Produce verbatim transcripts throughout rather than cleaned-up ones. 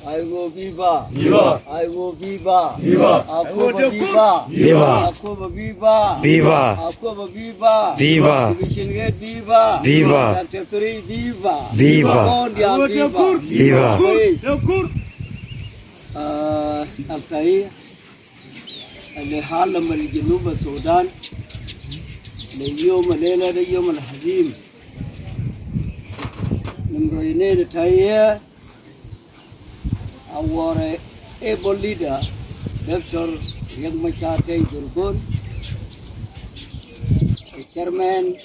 Aiwo viva! Viva! Aiwo viva! Viva! Akobo viva! Viva! Akobo viva! Viva! Akobo viva! Viva! Division head viva! Viva! Sector three viva! Viva! Kondia viva! Viva! Praise. Ah, altahiya. Ele hala ma li Junub Sudan. Ele yom, ele lela, ele yom alhazin. Number ine, ele tahiya. Our able leader, Doctor Riek Machar Teny Dhurgon, the chairman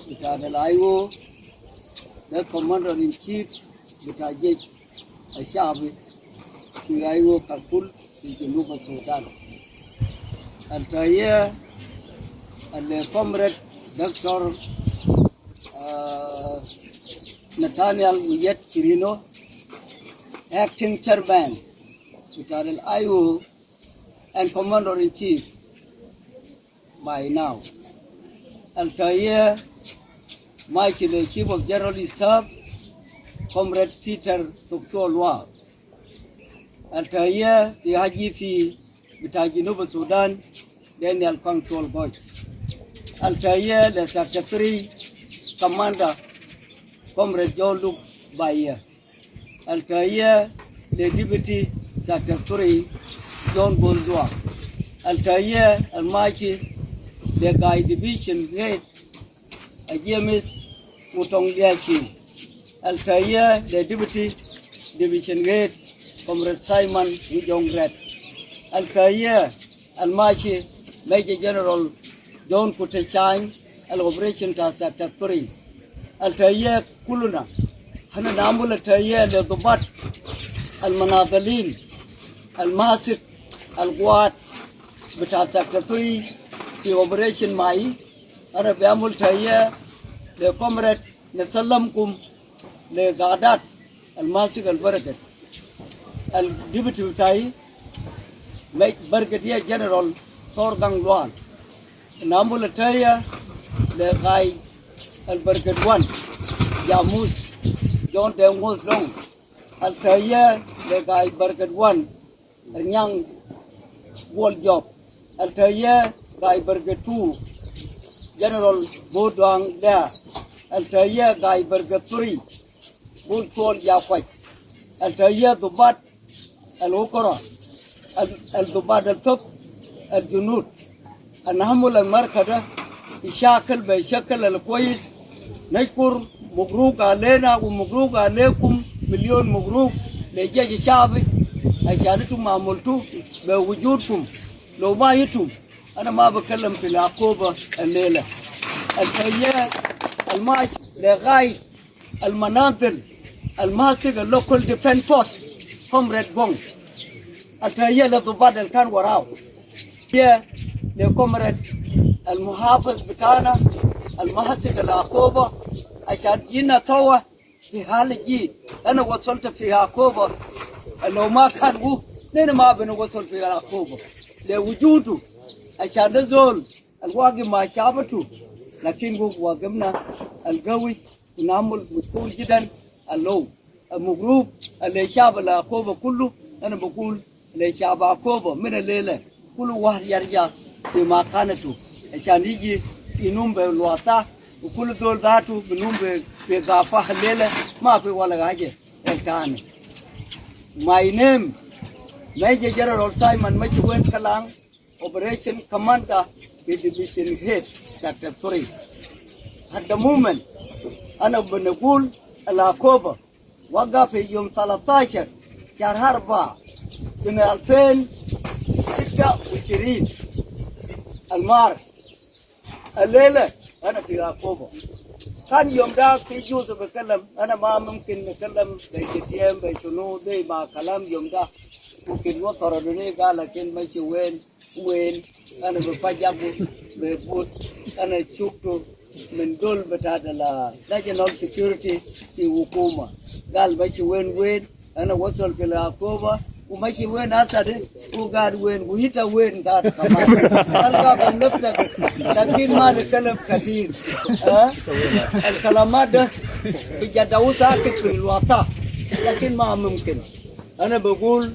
bita al Aiwo, the commander in chief bita al jesh al shabi fi Aiwo kal kul fi Junub Sudan. Altahiya le comrade Doctor ah, Nathaniel Oyet Chirino, acting chairman bita al Aiwo and commander in chief by now. Altahiya mashi le chief of general staff, comrade Peter Thokchol Wah. Altahiya le I G P bita Junub Sudan, Daniel Kong Chol Goch. Altahiya le sector three commander, comrade John Luke Baya. Altahiya le deputy sector three, John Bol Duah. Altahiya almashi le guide division head, a James Mutong Liachi. Altahiya le deputy division head, comrade Simon Wujong Red. Altahiya almashi Major General John Kutechang, al operation ta sector three. Altahiya kuluna. Hana namul altahiya le dubat, al manadalin, al masik al guat bita sector three fi operation Mai. Ana bi amul tahiya le comrade, nasalamkum le gadat al masik al bargad, al deputy bitai, Brigadier General Thorgang Lual. Namul tahiya le guide al bargad one, Jamus John Deng Ngot Long. Altahiya le guide bargad one, Nyang Wol Job. Altahiya guide bargad two, General Bo Duang Dah. Altahiya guide bargad three, Bul Chol Jakwach. Altahiya dubat al ukra, al, al dubat al thop, al junud. Ana hamul al marka da ishakal be shakal al kwais. Nashkur, mubruk alena wa mubruk alekum, milyon mubruk le jesh al shabi, ashan itum amultu be wujudkum. Lo ma itum, ana ma bakalam fi al Akobo al lela. Altahiya almashi le guide al manadil al masik al local defense force, comrade Bong. Altahiya le dubat al kan warau. Tahiya le comrade al muhafiz bitana, al masik al Akobo, ashan jina sawa fi hal jadid. Ana wasaltu fi Akobo, lo ma kan wu, nena ma bin wasal fi Akobo le wujudu, ashan da zol al wagif ma shabatu, lakin wu wagifna al gawi. Namul mashkur jidan. Alo, al mubruk le shab al Akobo kullu. Ana bagul le shab Akobo min al lela, kullu wahid yarja fi makanatu, ashan yiji inum be lwata, wa kullu zol zatu binum be, be gafa al lela, ma fi wala haja tani. My name, Major General Simon Machiwen Kalang, Operation Commander fi Division Head, Sector three. At the moment, ana banagul al Akobo waga fi yom talatashar shahar arba, sana alfin sitta wa ishirin. Al mar Al lela ana fi Akobo. Kan yom da fi juzu bikalam, ana ma mumkin nikalam be K T M, be shunu, de ma kalam yom da. Mumkin wa taraduni gal, lakin mashi wen, wen, ana bi fajabu, bi but, ana shuktu min dol bita al National Security fi hukuma. Gal mashi wen, wen, Ana wasal fi Akobo, u mashi wen asade, u gad wen, u ita wen gad kaman. Alga bi nafsak, lakin ma nikalam katir. Ha? Al kalamat da, bi jadda u sakit fi lwata. لكن ما ممكن. أنا بقول،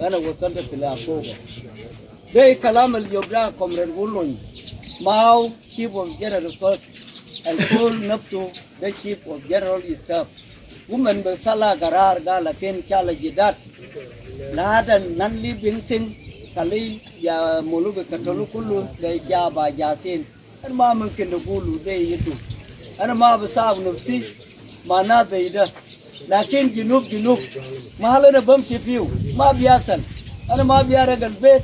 أنا وصلت في العقوبة. زي كلام اليوم ده كومريد ولون، ما هو chief of general staff، الكل نفسه ده chief of general staff. ومن بيطلع قرار قال لكن شال جداد. لا ده نان لي بنسن، قال لي يا مولو بكتلو كله، ده شعب جاسين. أنا ما ممكن نقول زي يتو. أنا ما بصعب نفسي مع ناس زي ده. لكن جنوب، جنوب، محل أنا بمشي فيه ما بيحصل. أنا ما بيحرق البيت.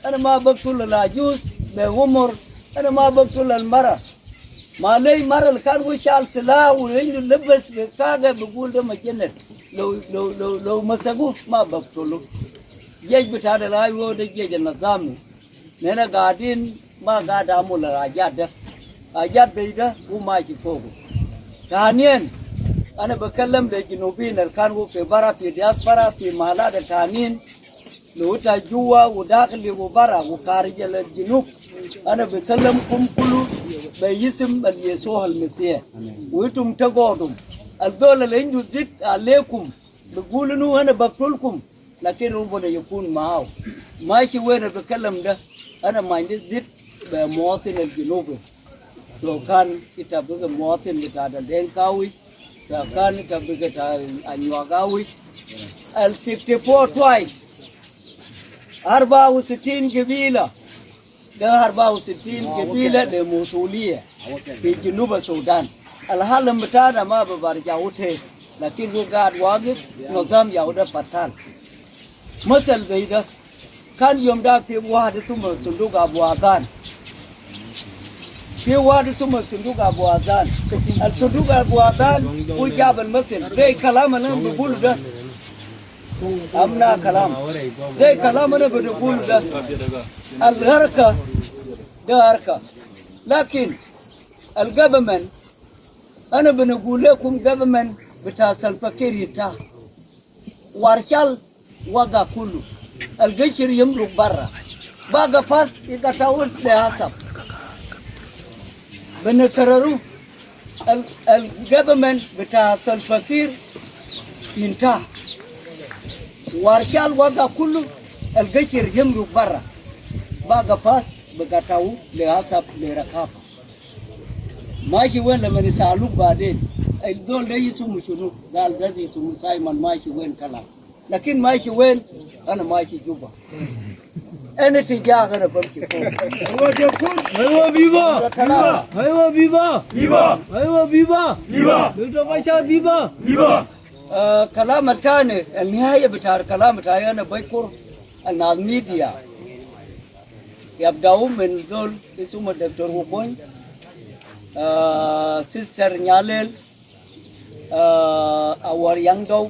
أنا ما بقتل العجوز بعمر. أنا ما بقتل المرأة. ما لي مرة اللي كان هو شال سلاح وعنده لبس بكاقة بقول ده مجنن. لو، لو، لو، لو مسكوه ما بقتله. جيش بتاع ده لا هو ده جيش النظامي. نحن قاعدين ما قاعد أعمل حاجات ده. حاجات زي ده هو ماشي فوقه. ثانيا، أنا بكلم للجنوبيين اللي كانوا في برا، في دياسبرا، في محلات التانيين، لو إنت جوا وداخل وبرا وخارج الجنوب. أنا بسلمكم كله باسم يسوع المسيح. وإنتم تقعدوا. الزول اللي عنده ضد عليكم بقول إنه أنا بقتلكم. لكن ربنا يكون معاه. ماشي وين بتكلم ده، أنا ما عندي ضد بمواطن الجنوبي. سواء كان إنت بقى مواطن بتاع الدينكاوي، سواء كان إنت بقى بتاع أنيوكاوي. ال fifty-four tribe، أربعة وستين قبيلة. ده أربعة وستين قبيلة ده مسؤولية في جنوب السودان. الحل بتاعنا ما ببرجع وتي، لكن هو قاعد واقف نظام يهودا فتان. مثل زي ده، كان يوم ده في واحد اسمه صندوق أبو عزان. في واحد اسمه صندوق أبو عزان. الصندوق أبو عزان هو جاب المثل. زي كلام اللي أنا بقوله ده. أمنا كلام. زي كلام أنا بقوله ده. الغرقة ده غرقة. لكن ال government، أنا بنقول لكم government بتاع سلفا كير انتهى. وارشال وقع كله. القشر يمرق برا. بقى فاس يقطعوا لحسب. بنكرروا. ال، ال government بتاع سلفا كير انتهى. وارشال وقع كله. القشر يمرق برا. بقى فاس بقطعوا لحسب لرقابة. ماشي وين لما نسألوك بعدين؟ الزول ده اسمه شنو؟ قال ده اسمه سايمون، ماشي وين كلام؟ لكن ماشي وين؟ أنا ماشي جوبا. أنا اتجاه أنا بمشي فوق. أيوة، بيبا. كلام. أيوة، بيبا. بيبا. أيوة، بيبا. بيبا. دكتور باشا، بيبا. بيبا. آه، كلام التاني، النهاية بتاع الكلام بتاعي أنا بشكر الناس ميديا. يبدأوا من زول اسمه دكتور وكون، آه، سيستر نياليل، آه، أور يانغ دو،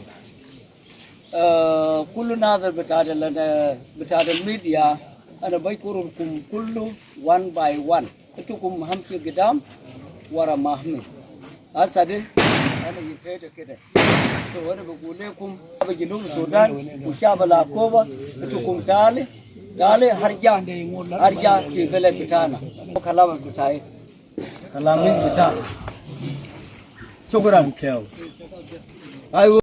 آه، كل ناظر بتاع ال، بتاع الميديا، أنا بشكركم كله one by one. إنتكم همشي قدام ورا مهمي. هسه دي، أنا ينتهي كده. So، أنا بقول لكم، شعب جنوب السودان وشعب العقوبة، إنتكم تعالي، تعالي، هرجع، هرجع في بلد بتاعنا. كلام بتاعي. كلامي بتاع. شكرا. أيوة.